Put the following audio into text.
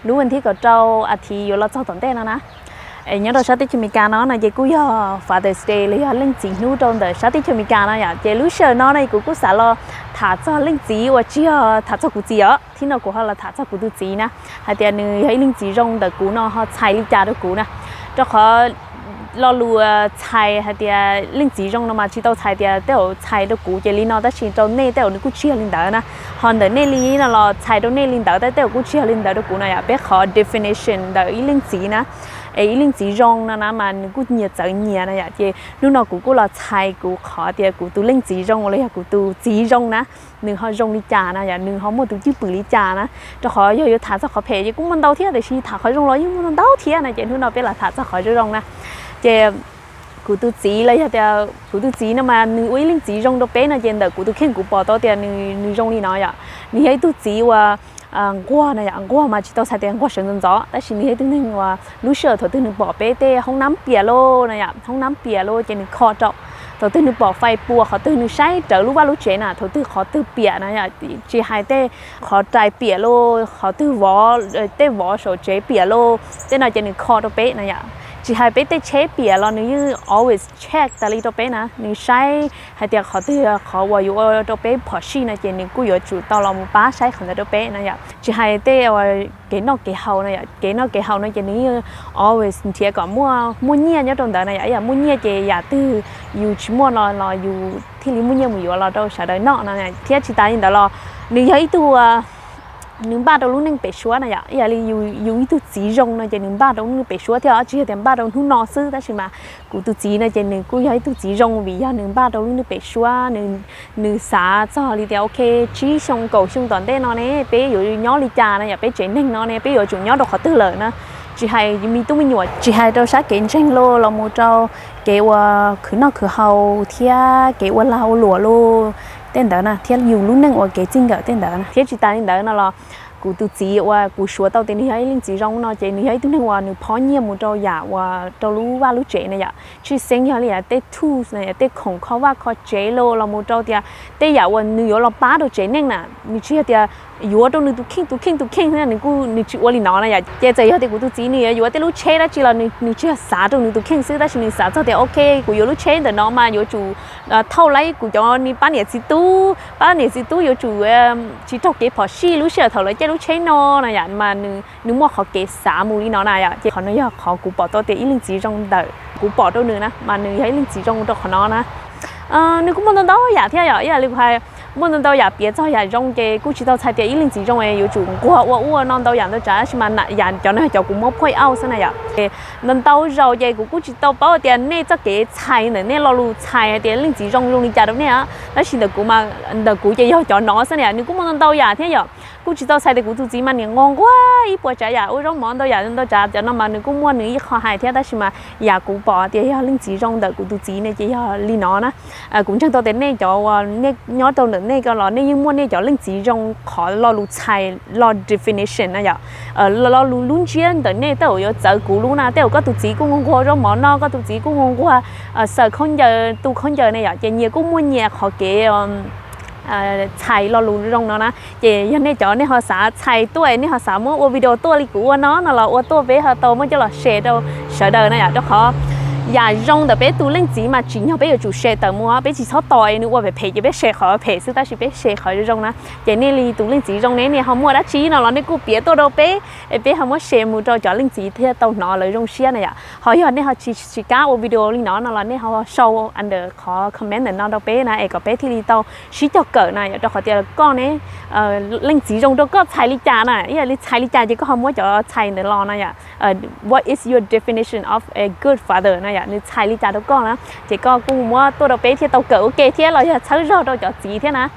Lub vas thib kaum rau as thiv yuav los txog tom ntej no na, nyob rau sab teb chaws Amelikas no no ces kuj yog Father's Day los yog leej txiv hnub rau ntawm sab teb chaws Amelikas no yom. Ces lub sij hawm no no kuv kuj xav los tham txog leej txiv uas tsis yog tham txog kuv txiv os, thiab no kuv ho los tham txog kuv tus txiv na, hais tias nws yog ib leej txiv zoo ntawm kuv no ho txhais li cas rau kuv na. Rau qhov lo lus txhais hais tias leej txiv zoo no mas tsis tau txhais tias tej zaum txhais rau kuv ces li no, tab sis rau nej tej zaum nws kuj tsis yog li ntawd na. Ho ntawm nej li no los txhais rau nej li ntawd, tab tej zaum kuj tsis yog li ntawd rau kuv no yom. Peb qhov definition ntawm ib leej txiv na, es ib leej txiv zoo no na mas nws kuj nyias txawv nyias na yom. Ces hnub no kuv kuj los txhais kuv qhov tias kuv tus leej txiv zoo los yog kuv tus txiv zoo na, nws ho zoo li cas na yom, nws ho muaj tus cwj pwm li cas na. Rau qhov yog yuav tham txog qhov phem ces kuj muaj ntau thiab, tiam sis tham qhov zoo los yeej muaj ntau thiab na. Ces hnub no peb los tham txog qhov zoo zoo na. Ces kuv tus txiv los yog tias kuv tus txiv no mas nws ua ib leej txiv zoo rau peb no ces ntawm kuv tus kheej kuv pom tau tias nws zoo li no yom. Nws yog ib tug txiv uas nquag na yom, nquag mas tsis tau txhais tias nquag sawv ntxov ntxov, tab sis nws yog ib tug neeg uas lub sij hawm thaum twg nws pom peb tej hoob nab piam lauj na yom, hoob nab piam lauj ces nws kho rau. Thaum twg nws pom fais puas qhov twg nws saib rawv lub vaj lub tsev na, thaum twg qhov twg piam na yom, tsis hais tej qhov rais piam lauj, qhov twg vov, tej vov saum tsev piam lauj, tej no ces nws kho rau peb na yom. Tsis hais peb tej tsheb piam los nws yeej always check tas li rau peb na, nws saib hais tias qhov twg qhov uas yuav ua rau peb phom sij no ces nws kuj yuav tsum tau los mus pab saib qhov ntawd rau peb na yom. Tsis hais tej kev noj kev haus no yom, kev noj kev haus no ces nws yeej always nrhiav kom muaj muaj nyiaj nyob rau ntawd na yom. Yam muaj nyiaj ces yam twg yus tsis muaj no los yus thiaj li muaj nyiaj mus yuav los rau sawv daws noj no. Thiab tsis tas li ntawd los nws yog ib tug nws npaj rau lub neej pem suab na yom. Ib yam li yus ib tug txiv zoo no ces nws npaj rau lub neej pem suab thiab, tsis yog tias npaj rau hnub no xwb, tab sis mas kuv tus txiv no ces nws kuj yog ib tug txiv zoo vim yog nws npaj rau lub neej pem suab, nws xav txog li tias ok, tsib xyoo kaum xyoo tom ntej no ne peb yuav nyob li cas na yom, peb tsev neeg no ne peb yuav tsum nyob rau qhov twg lawm na. Tsis hais me tub me nyuam, tsis hais rau sab kev ntseeg lauj los mus rau kev ua khwv noj khwv haus thiab kev ua lag ua luam lauj, tej ntawd na, thiab yus lub neej ua kev txij nkawm tej ntawd na. Thiab tsis tas li ntawd no los kuv tus txiv uas kuv suav tau tias nws yog ib leej txiv zoo no ces nws yog ib tug neeg uas nws phob nyiaj mus rau yam uas rau lub vaj lub tsev na yom. Tshwj xeeb yog li yam tej tools na yom, tej khoom kho vaj kho tsev lauj los mus rau tias tej yam uas nws yuav los pab rau tsev neeg na, nws tsis yog tias yuav rau nws tus kheej tus kheej tus kheej xwb, nws kuj nws tsis ua li no na yom. Ces txawm yog tias kuv tus txiv nws yuav yuav tej lub tsheb dab tsi los nws tsis yog xav rau nws tus kheej xwb, tab sis nws xav txog tias ok, kuv yuav lub tsheb ntawm no mas yuav tsum thauj laib kuv cov ni pab niam txiv tub, pab niam txiv tub yuav tsum tsis raug kev phom sij lub sij hawm thaum lawv caij lub tsheb no na yom, mas nws muaj qhov kev xav mus li no na yom. Ces qhov no yog qhov kuv pom tau tias ib leej txiv zoo ntawm kuv pom rau nws na, mas nws yog ib leej txiv zoo rau qhov no na. Nws kuj muaj ntau ntau yam thiab yom, ib yam li kuv hais, muaj ntau ntau yam piav txog yam zoo ces kuj tsis tau txhais tias ib leej txiv zoo yuav tsum nquag ua ua no ntau yam ntau tsav, tab sis mas yam cov no cov kuv muab point out xwb na yom. Ntau ntau zaus ces kuv kuj tsis tau paub tias nej txoj kev txhais ntawm nej lo lus txhais hais tias leej txiv zoo zoo li cas rau nej, tab sis ntawm kuv mas, ntawm kuv ces yog cov no xwb na yom. Nws kuj muaj ntau ntau yam thiab yom, kuj tsis tau txhais tias kuv tus txiv mas niam nquag nquag ib puas tsav yam, ua zaub mov ntau yam ntau tsav, cov no mas nws kuj muaj nws ib qho hais thiab, tab sis mas yam kuv pom tias yog leej txiv zoo ntawm kuv tus txiv ne ces yog li no na. Kuv ntseeg tau tias nej cov uas nej nyob rau ntawm nej ko los nej yeej muaj nej cov leej txiv zoo qhov lo lus txhais, lo definition na yom. Lo lus lub ntsiab ntawm nej tej zaum yuav txawv kuv lub na, tej zaum koj tus txiv kuj nquag nquag zaub mov noj, koj tus txiv kuj nquag nquag xaws khaub ncaws, tu khaub ncaws na yom, ces nyias kuj muaj nyias qhov kev txhais lo lus zoo no na. Ces yog nej cov nej ho xav txhais tuaj, nej ho xav muab ua video tuaj li kuv ua no no los ua tuaj, peb ho tau muab coj los share rau sawv daws na yom. Rau qhov yam zoo ntawm peb tus leej txiv mas tsim nyog peb yuav tsum share tawm mus, peb tsis txhob tos nws ua phem phem ces peb share qhov phem xwb, tab sis peb share qhov zoo na. Ces nej li tus leej txiv zoo ne nej ho muaj dab tsi no los nej kuj piav tuaj rau peb, es peb ho muab share mus rau cov leej txiv thiaj tau hnov lawv zoo siab na yom. Ho yog nej ho tsis, tsis kam ua video li no no los nej ho sau under qhov comment ntawm no rau peb na, es kom peb thiaj li tau sib cog kawm na yom. Rau qhov tias koj ne, leej txiv zoo rau koj txhais li cas na, ib yam li txhais li cas ces koj ho muab cov txhais ntawd los na yom. What is your definition of a good father na yom, nws txhais li cas rau koj na, ces koj kuj muab tuaj rau peb thiaj tau kawm ua ke thiab los yog txhawb zog rau cov txiv thiab na.